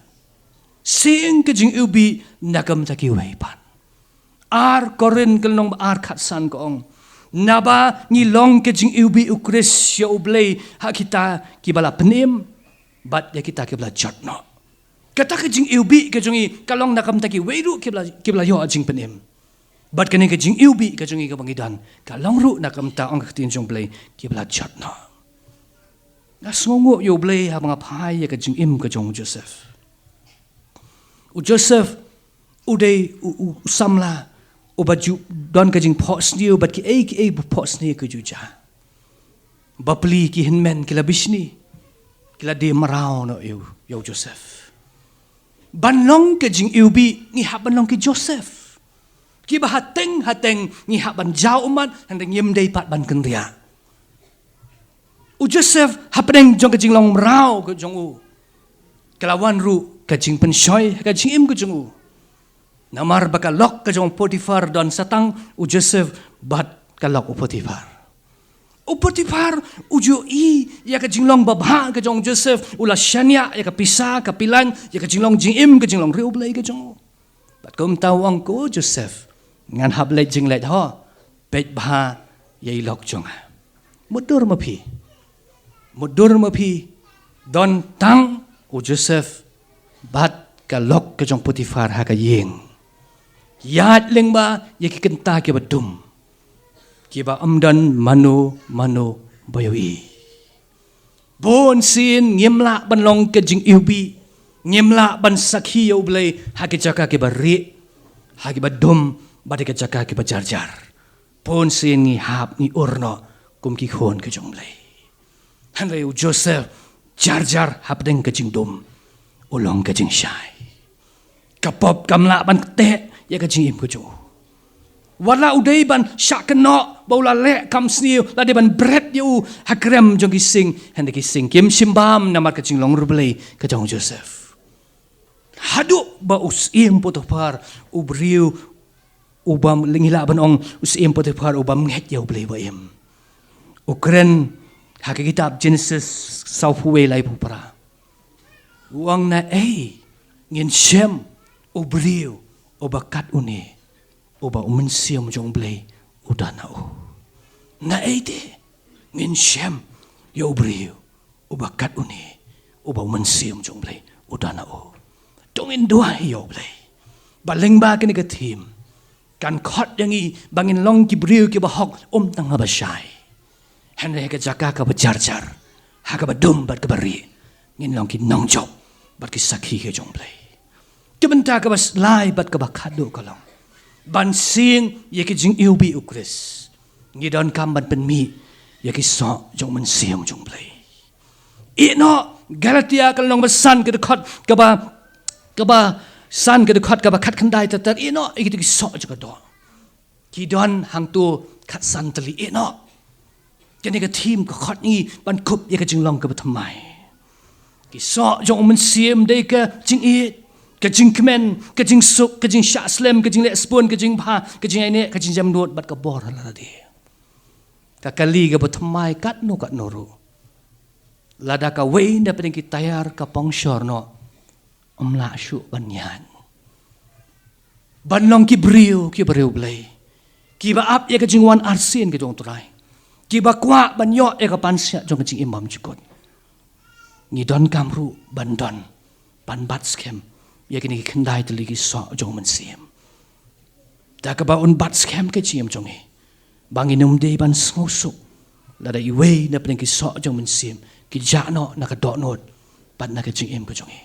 Sing ka jingiwbih na ka bynta kiwei pat. Ar Korinth ka lynnong ba ar khatsan ka ong, naba ngi long ka jingiwbih U Khrist ïa U Blei ha kita kiba la pynim bad ïa kita kiba la jot noh. Kata ka jingiwbih ka jong ngi ka long na ka bynta kiwei ruh kiba la, kiba la ïoh jingpynim. Bad kane ka jingiwbih ka jong ngi kaba ngi don ka long ruh na ka bynta, ong ka ktien jong U Blei, kiba la jot noh. Nga sngewnguh ïa U Blei haba nga phai ïa ka jingim ka jong u Joseph. U Joseph u dei u, u, u samla uba ju don ka jingphohsniew bad kiei kiei ba phohsniew ka ju jia. Bapli ki hynmen ki la bishni, ki la die mraw noh ïa u, ïa u Joseph. Ban long ka jingiwbih ngi hap ban long ki Joseph. Kiba hateng hateng ngi hap ban jaw ummat, hynrei ngim dei pat ban kynriah. U Joseph hapdeng jong ka jinglong mraw ka jong u, ka la wan ruh ka jingpynshoi ha ka jingim ka jong u. Namar ba ka lok ka jong u Potiphar don satang u Joseph bad ka lok u Potiphar. U Potiphar u ju i ïa ka jinglong babha ka jong u Joseph, u la shaniah ïa ka pisa ka pilan, ïa ka jinglong jingim ka jinglong riewblei ka jong u. Bad kumta u ong, ko Joseph, ngan hap leit jingleit ho, peit bha ïa i lok jong nga. Mutdur ma phi, mutdur ma phi, don tang u Joseph bad ka lok ka jong u Potiphar ha ka ïing. Ïaid lyngba ïa ki kynta kiba dum, kiba ym don mano mano ba ïohi. Bun sien ngim lah ban long ka jingiwbih, ngim lah ban sakhi ïa U Blei ha ki jaka kiba rieh, ha kiba dum, bad ha ki jaka kiba jarjar. Bun sien ngi hap ngi ur noh kum ki khun ka jong U Blei. Hynrei u Joseph, jarjar hapdeng ka jingdum, u long ka jingshai. Ka pop kam lah ban teh ïa ka jingim ka jong u. Wat la u dei ban shah kynnoh ba u la leh kam sniew, la dei ban bret ïa u ha krem jong ki sing, hynrei ki sing kim shim bam namar ka jinglong riewblei ka jong u Joseph. Haduh ba u syiem Potiphar, u briew uba, ngi lah ban ong u syiem Potiphar u bym ngeit ïa U Blei ba im. U kren ha ka kitab Genesis sawphew wei laiphew phra. U ong, naei ngin shem u briew uba kat une, uba u Mynsiem jong U Blei u don ha u? Naei te ngin shem ïa u briew uba kat une, uba u Mynsiem jong U Blei u don ha u? To ngin duwai ïa U Blei ba lyngba kane ka thim kan khot ïa ngi ba ngin long ki briew kiba hok, ym tang haba shai, hynrei ha ka jaka kaba jarjar, ha kaba dum bad kaba rieh, ngin long ki nongjop bad ki sakhi ka jong U Blei. Ka bynta kaba lai bad kaba khatduh ka long ban sing ïa ki jingiwbih U Khrist, ngi donkam ban pynmih ïa ki soh jong U Mynsiem jong U Blei. Ïeh noh, Galatia ka lynnong ba san ka dkhot kaba, kaba san ka dkhot kaba khatkhyndai ter ter, ïeh noh ïa kito ki soh jong ka doh. Ki don hangto khatsan tylli, ïeh noh. Kane ka thim ka khot ngi ban kup ïa ka jinglong kaba thymmai. Ki soh jong U Mynsiem dei ka jingïeit, ka jingkmen, ka jingsuk, ka jingshah slem, ka jingleh sbun, ka jingbha, ka jingïaineh, ka jingjemnud bad ka bor ha lade. Ka kali kaba thymmai katno katno ruh, lada kawei na pdeng ki taïar ka pongshor noh, ym lah shuh ban ïaid. Ban long ki briew kiba riewblei, kiba ap ïa ka jingwan arsien ka jong U Trai, kiba kwah ban ïoh ïa ka pansngiat jong ka jingim bymjukut, ngi donkam ruh ban don, ban bat skhem ïa kine ki khyndai tylli ki soh jong U Mynsiem. Da kaba un bat skhem ka jingim jong ngi, ba ngin ym dei ban sngewsuk lada iwei na pdeng ki soh jong U Mynsiem ki jah noh na ka dohnud bad na ka jingim ka jong ngi.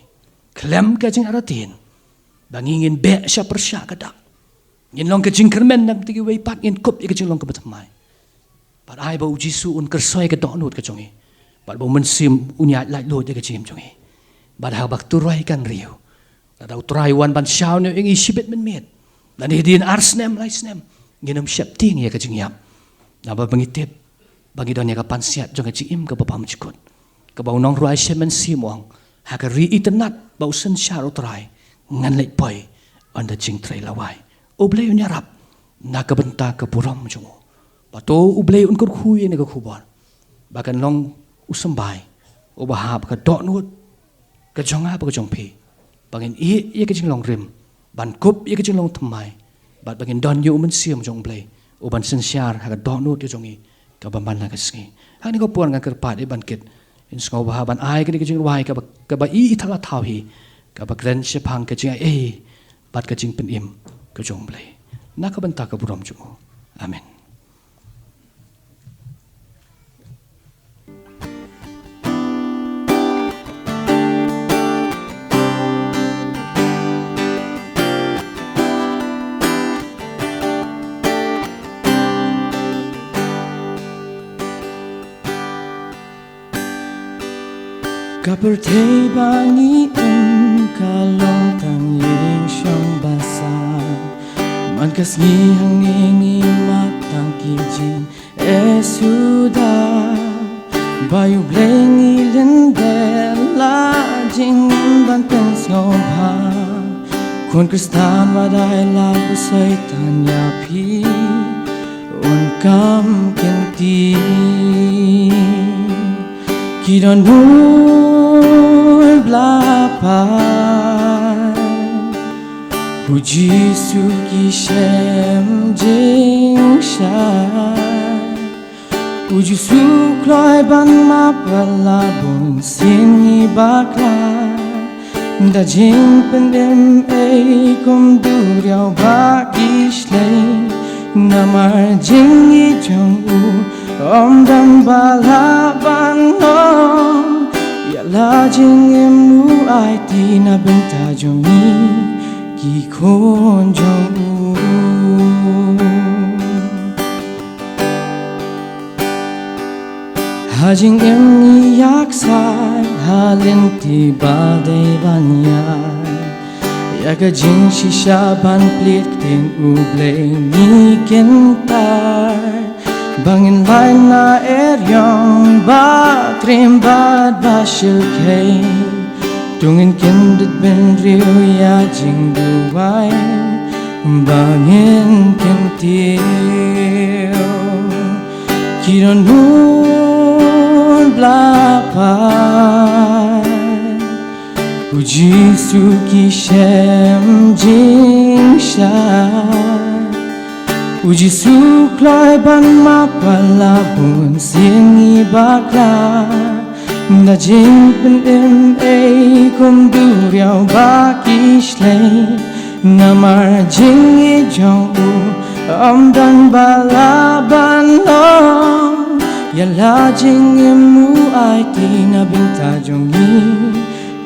Khlem ka jingartatien, ba ngi ngin beh sha pyrshah ka dak, ngin long ka jingkyrmen, na ka bynta kiwei pat ngin kup ïa ka jinglong kaba thymmai. Bad ai ba U Jisu un kyrsoi ka dohnud ka jong ngi, bad ba U Mynsiem un ïaid laitluid ïa ka jingim jong ngi. Bad haba ka turoi kan riew, lada U Trai u wan ban shaniah ïa ngi shibit mynmiet, lane hadien ar snem lai snem, ngin ym sheptieng ïa ka jingïap, naba ba ngi tip ba ngi don ïa ka pansngiat jong ka jingim kaba bymjukut, kaba u nongrwai Shem Mynsiem u ong, ha ka ri itynnad ba u synshar U Trai, ngan leit poi ynda jingtrei la wai. U Blei un ïarap na ka bynta ka burom jong u. Bad to U Blei un kyrkhu ïa kane ka khubor ba kan long u symbai uba hap ka dohnud ka jong nga bad ka jong phi, ba ngin ïeh ïa ka jinglong rim ban kup ïa ka jinglong thymmai, bad ba ngin don ïa U Mynsiem jong U Blei uban synshar ha ka dohnud ka jong ngi kaba man la ka sngi. Ha kane ka por ngan kyrpad ïa i ban kit, in sngewbha ban ai kane ka jingrwai kaba, kaba i i thala thaw hi, kaba kren shaphang ka jingaiei bad ka jingpynim ka jong U Blei. Na ka bynta ka burom jong u. Amen. Ka pyrthei ba ngi im ka long tang ïing shong basa. Ynda ka sngi hangne ngi mad tang ki jingeh suda, ba ïa U Blei ngi lyndet, la jingim ban pynsngewbha. Khun Khristan, wat ai lad ba u Soitan ïa phi un kam kynti. Ki dohnud ba la pan, u Jisu ki shem jingshai. U Jisu kloi ban map ïa la bun sien ngi bakla. Da jingpynim ei kum duriaw ba ki shlei. Namar jingïeit jong u ym don ba lah ban long. Ïa la jingim u aiti na bynta jong ngi ki khun jong u. Ha jingim ngi ïaksaid ha lynti ba dei ban ïaid. Ïa ka jingshisha ban plie ktien U Blei ngi kyntait. Ba ngin lait na eriong ba triem bad ba shyrkhei. To ngin kyndit bynriew ïa jingduwai ba ngin kyntiew. Ki dohnud ba la pan, u Jisu ki shem jingshai. U Jisu kloi ban map ïa la bun sien ngi bakla. Da jingpynim ei kum duriaw ba ki shlei. Namar jingïeit jong u ym don ba lah ban long. Ïa la jingim u aiti na bynta jong ngi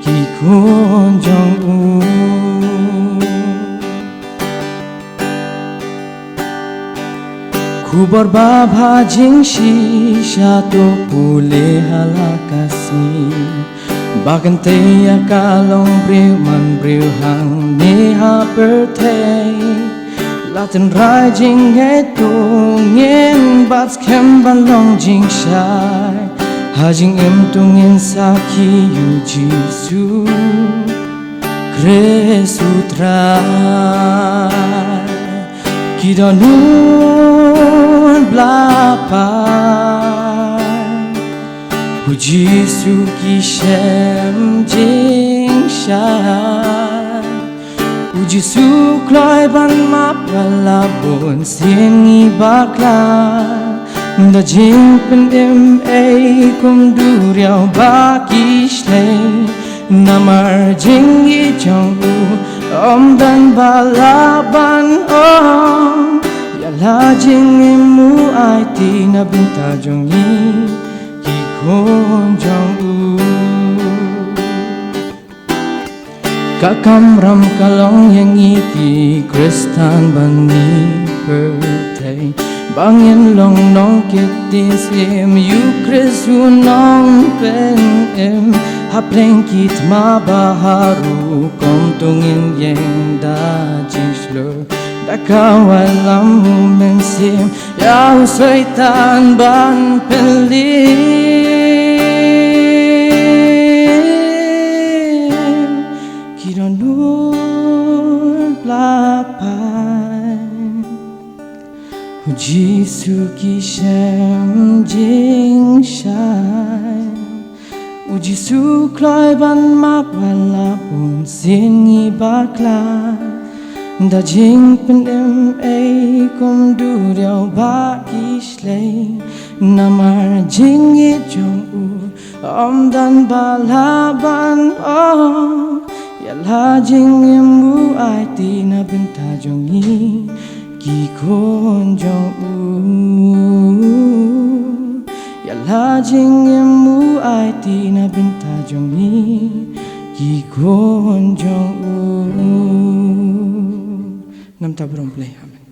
ki khun jong u. Khubor babha jingshisha to pule ha la ka sngi. Ba kynthei ïa ka longbriew manbriew hangne ha pyrthei. La tynrai jingngeit to ngin bat skhem ban long jingshai. Ha jingim to ngin sakhi ïa u Jisu Khrist u Trai. Ki dohnud ba la pan, u Jisu ki shem jingshai. U Jisu kloi ban map ïa la bun sien ngi bakla. Da jingpynim ei kum duriaw ba ki shlei. Namar jingïeit jong u ym don ba lah ban ong. Ïa la jingim u aiti na bynta jong ngi ki khun jong u. Ka kamram ka long ïa ngi ki Khristan ban ngi pyrthei. Ba ngin long nongkit ktien syiem ïa u Khrist u nongpynim. Hapdeng ki thma ba ha rukom to ngin ïeng da jingshlur. Da ka wallam u Mynsiem ïa u Soitan ban pynlip. Ki dohnud ba la pan, u Jisu ki shem jingshai. U Jisu kloi ban map ïa la bun sien ngi bakla. Da jingpynim ei kum duriaw ba ki shlei. Namar jingïeit jong u ym don ba lah ban ong. Ïa la jingim u aiti na bynta jong ngi ki khun jong u. Ïa la jingim u aiti na bynta jong ngi ki khun jong u. Namar ka burom Blei. Amen.